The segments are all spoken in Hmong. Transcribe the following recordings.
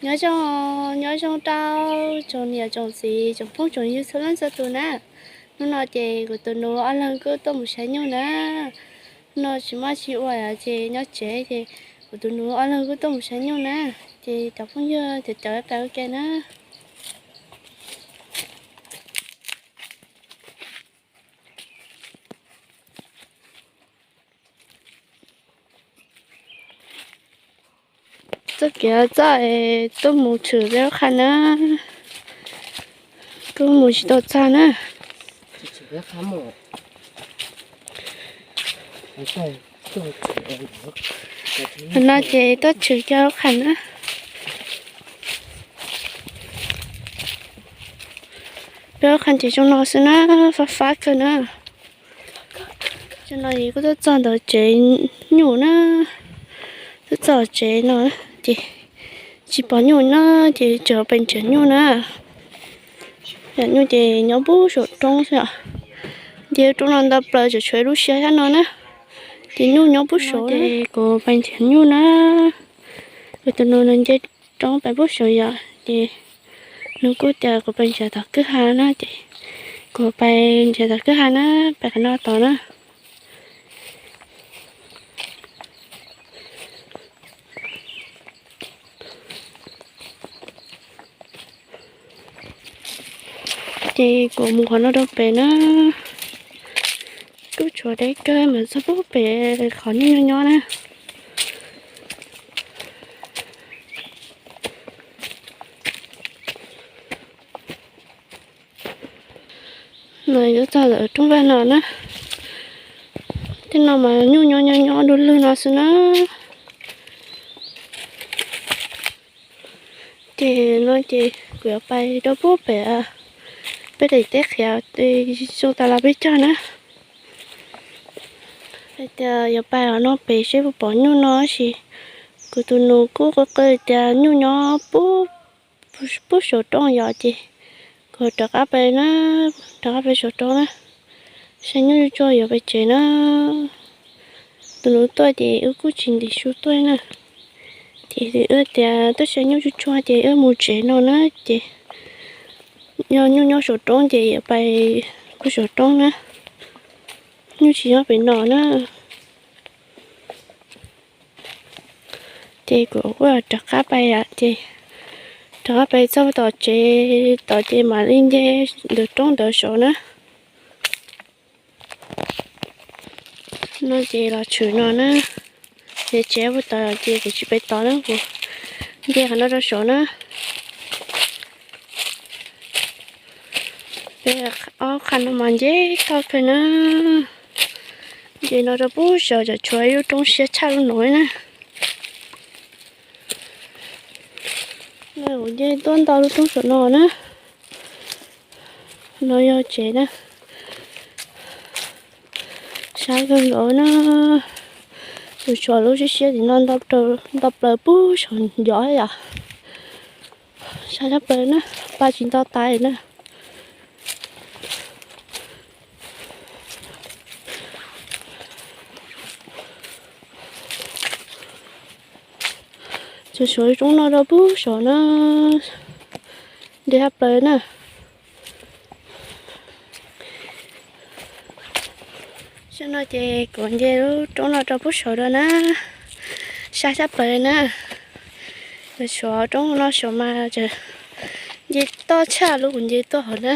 Nyob zoo, nyob zoo rau tsoom niam tsoom txiv tsoom phooj tsoom ywg txhua leej txhua tus na. Hnub no ces kuv tus nus ob leeg kuj tuaj mus saib nyuj na. Hnub no tsis muaj tsis ua ces nyob tsev ces kuv tus nus ob leeg kuj tuaj mus saib nyuj na. Ces cov phooj ywg cov cov tas ua ke na. Txoj kev txoj es tuaj mus tshwm peb lub qhav na, kuj mus tsis tau txog na. Thaum no ces tuaj tshwm kiag lub qhav na. Peb lub qhav ces zoo no xwb na, fab fab kawg na. Zoo no es kuj tuaj txog ntawm tsev nyuj na, tuaj txog tsev no ces tsis pom nyuj na, ces tseem pes nrhiav nyuj na. Yam nyuj ces nyob puag saum roob xwb os. Nce roob no ntau plaws tseem tshuav ib lub siab sab no na, ces nyuj nyob puag saud. Ces kuv pes nrhiav nyuj na, kuv tus nus nws nce roob pes puag saud yom, ces nws kuj tias kuv pes nrhiav tom kwj ha na, ces kuv pes nrhiav tom kwj ha na, pes qhov no tod na. Ces kuv mus qhov no rau pem na, kuj tshuav deb kawg mas txog puag pem qhov nyuj nyob nyob na. No yuav txog lawm roob vaj no na. Tej no mas nyuj nyob nyob nyob du lug no xwb na. Ces no ces kuv yuav pais rau puag pem peb daim teb qhiav zoo tas los peb cog na. Hais tias yuav pais qhov no pem seb puas pom nyuj no tab sis kuv tus nus kuj qw qw tias nyuj nyob puag saum roob yom, ces kuv rov qab pais na, rov qab pais saum roob na, saib nyuj tsuag tsuag yuav pais tsev na. Tus nus tuaj ces wb kuj tsis ntim su tuaj na, ces wb tias tuaj saib nyuj tsuag tsuag ces wb mus tsev no na, ces yog nyuj nyob saum roob ces yuav pais puag saum roob na, nyuj tsis nyob pem no na. Ces kuv kuj rov qab pais, ces rov qab pais txog tom tsev tod ces mam li nce ntawm roob ntawd saud na. No ces los tshwm no na, ces tsev puag tod ces kuv tsis pais tod na, kuv nce qhov no rau saud na. Peb ob qhov no mas nce toj kawg na, nce no rau puag saud tseem tshuav ib lub roob siab tshaj lub no na. No kuv nce tuaj nto lub roob saum no na. No yog tsev na. Sab kawg nkaus na. Tseem tshuav lub siab siab tim no nto plaws puag saum ncov yom. Sab sab plaws na, pa tsis nto tas na. Tseem tshuav roob no rau puag saum na, ntev tshaj plaws na. Saib no ces kuv nce lub roob no rau puag saum rau na, sab tshaj plaws na. Kuv tshuav roob no saum mas nce toj tshaj lub kuv nce tuaj hauv na.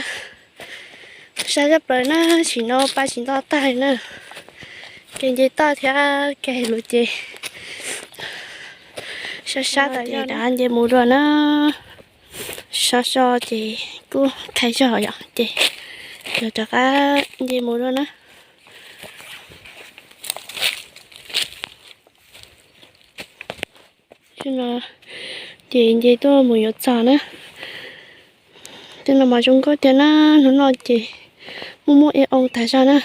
Sab tshaj plaws na, sim no pa tsis nto tag li na. Kev nce toj thiab kev lus ces sab sab tas ces rov qab nce mus dua na. Sab so ces kuj khaib zog yom, ces yuav rov qab nce mus dua na. Ces nce tuaj mus yuav txog na. Tej no mas zoo nkauj tiag na, hnub no ces muaj muaj ib oo tas zog na.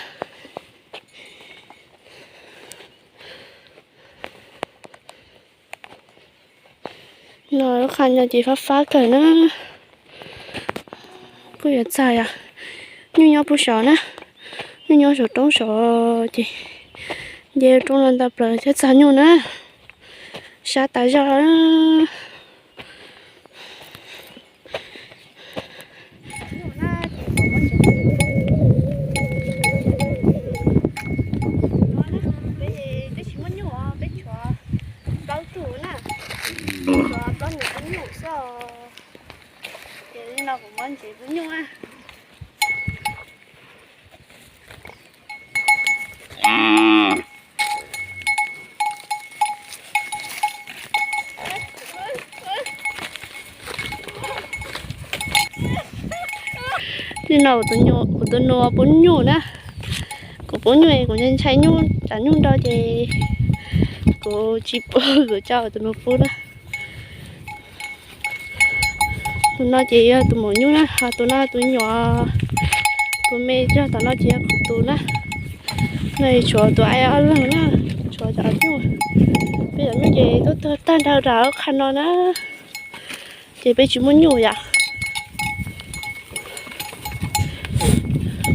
No lub qhov no ces fab fab kawg na. Kuj yuav txog yom, nyuj nyob puag saud na, nyuj nyob saum roob saud ces nce roob no ntau plaws thiaj txog nyuj na. Sab tas zog. Tsuav plaub nyuam pub nyuj xwb os. Ces li no kuv muab ntsev pub nyuj na. Li no kuv tus nus pub nyuj na. Kuv pub nyuj es kuv ntshai nyuj, tsam nyuj nrau ces kuv tsis pub, kuv tso kuv tus nus pub na. Tus no ces yog tus maum nyuj na, ho tus no tus nyuam, tus me cog tom no ces yog kuv tus na. No tshuav tus aib ob leeg na, tshuav cov nyuj. Peb cov nyuj ces tuaj tuag tag nrho rau qhov no na, ces peb tsis muaj nyuj yom.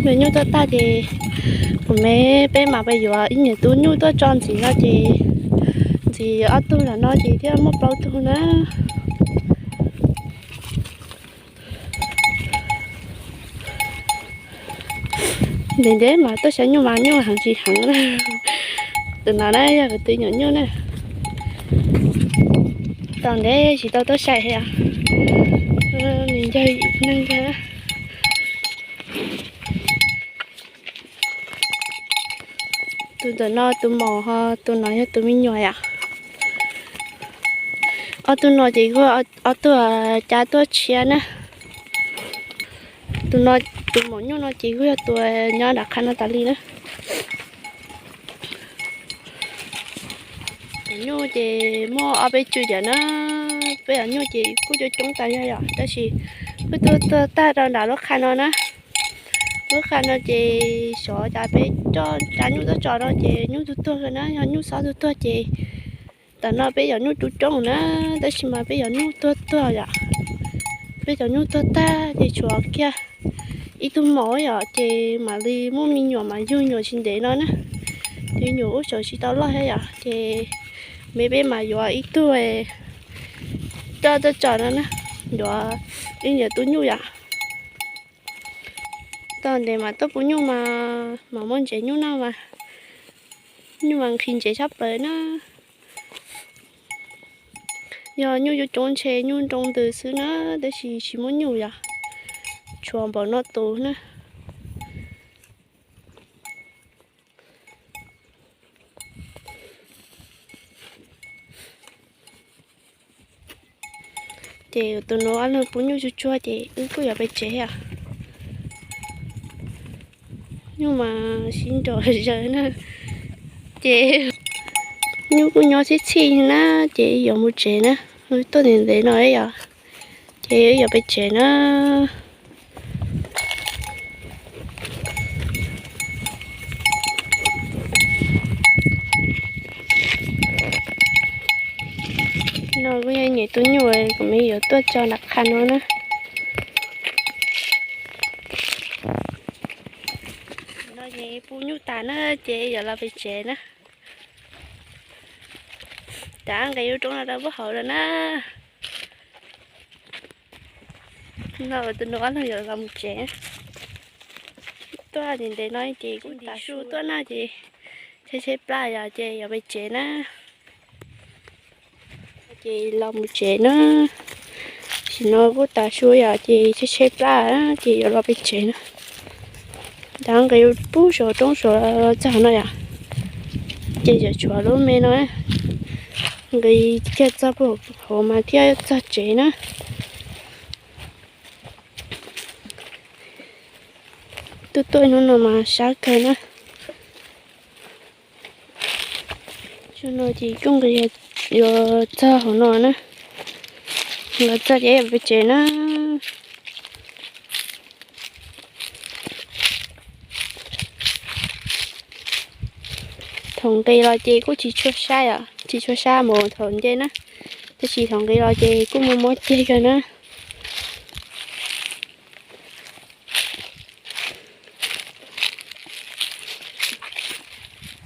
Yog nyuj tuaj tag ces kuv me peb mam pais yuav ib niam tub nyuj tuaj tso ntxiv no ces ntxiv ob tug los no ces thiaj muaj plaub tug na. Ntev ntev mas tuaj saib nyuj mas nyuj heev tsis heev. Tus no na yog kuv tus nyuam nyuj na. Tau ntev tsis tau tuaj saib os. Nws ncawg neeg ntag. Tus ntawm no tus maum ho tus no yog tus me nyuam yom. Ob tug no ces kuj ob tug cav tuaj tshiab na. Tus no, tus maum nyuj no ces kuj yog tus nyob nram qhov no tas li na. Tus nyuj ces muaj ob peb tswm diam na. Peb cov nyuj ces kuj coob coob tas zog yom, tab sis kuj tuaj tuag tag rau nram lub qhov no na. Lub qhov no ces xyov cas peb cov nyuj tuaj tso no ces nyuj tuaj tuag na, yog nyuj xob tuaj tuag ces tam no peb cov nyuj coob coob na, tab sis mas peb cov nyuj tuaj tuag yom. Peb cov nyuj tuag tag ces tshuav kiag ib tug maum yom, ces mam li muaj me nyuam mas yug nyuam tsis ntev no na. Ces nyuam ub tseem tsis tau loj thiab yom, ces me peb mam yuav ib tug coj tuaj tso no na, yuav ib niam tub nyuj yom. Tau ntev mas tuaj pub nyuj mas, mas muaj ntsev nyuj noj mas, nyuj mas nqhis ntsev tshaj plaws na. Yog nyuj coob coob ntshe nyuj nroo ntws xwb na, tab sis tsis muaj nyuj yom, tshuav npaum no tus na. Ces tus nus ob leeg pub nyuj tsuag tsuag ces wb kuj yuav pem tsev os. Nyuj mas sib nraus zaws na, ces nyuj kuj nyob txhij txhij na, ces yuav mus tsev na. Tuaj ntev ntev no yom, ces yuav pem tsev na. No kuj yog niam tub nyuj kuv me yuav tuaj tso nram qhov no na. No ces pub nyuj tas na, ces yuav los pem tsev na. Rov nqis lub roob no rau puag hauv lawm na. No tus nus ob leeg yuav los mus tsev. Tuaj ntev ntev no ces kuj tas su tuaj na ces tshaib tshaib plab yom, ces yuav pem tsev na. Ces los mus tsev na. Tam sim no kuj tas su yom, ces tshaib tshaib plab ces yuav los pem tsev na. Rov nqis pub saum roob saud txog no yom, ces tseem tshuav lub me no, nqis kiag txog puag hauv mas thiaj txog tsev na. Tuaj tuaj hnub no mas sab kawg na. Tsuag no ces kuj nqis yuav txog hauv no na. Los txog ces yuav pem tsev na. Thaum nqis los ces kuj tsis tshua sab yom, tsis tshua sab mus thaum nce na, tab sis thaum nqis los ces kuj muaj mob ceg kawg na.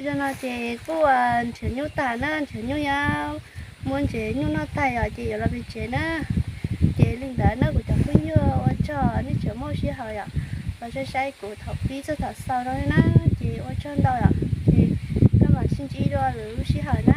Yog no ces kuj nrhiav nyuj tag na, nrhiav nyuj yom, muab ntsev nyuj noj tag yom, ces yuav los pem tsev na. Ces li ntawd na kuv cov phooj ywg, ua tsaug nej tseem muaj sij hawm yom los saib saib kuv thaum pib txog thaum xaus no na, ces ua tsaug ntau yom, ces koj mam sib ntsib dua lwm lub sij hawm na.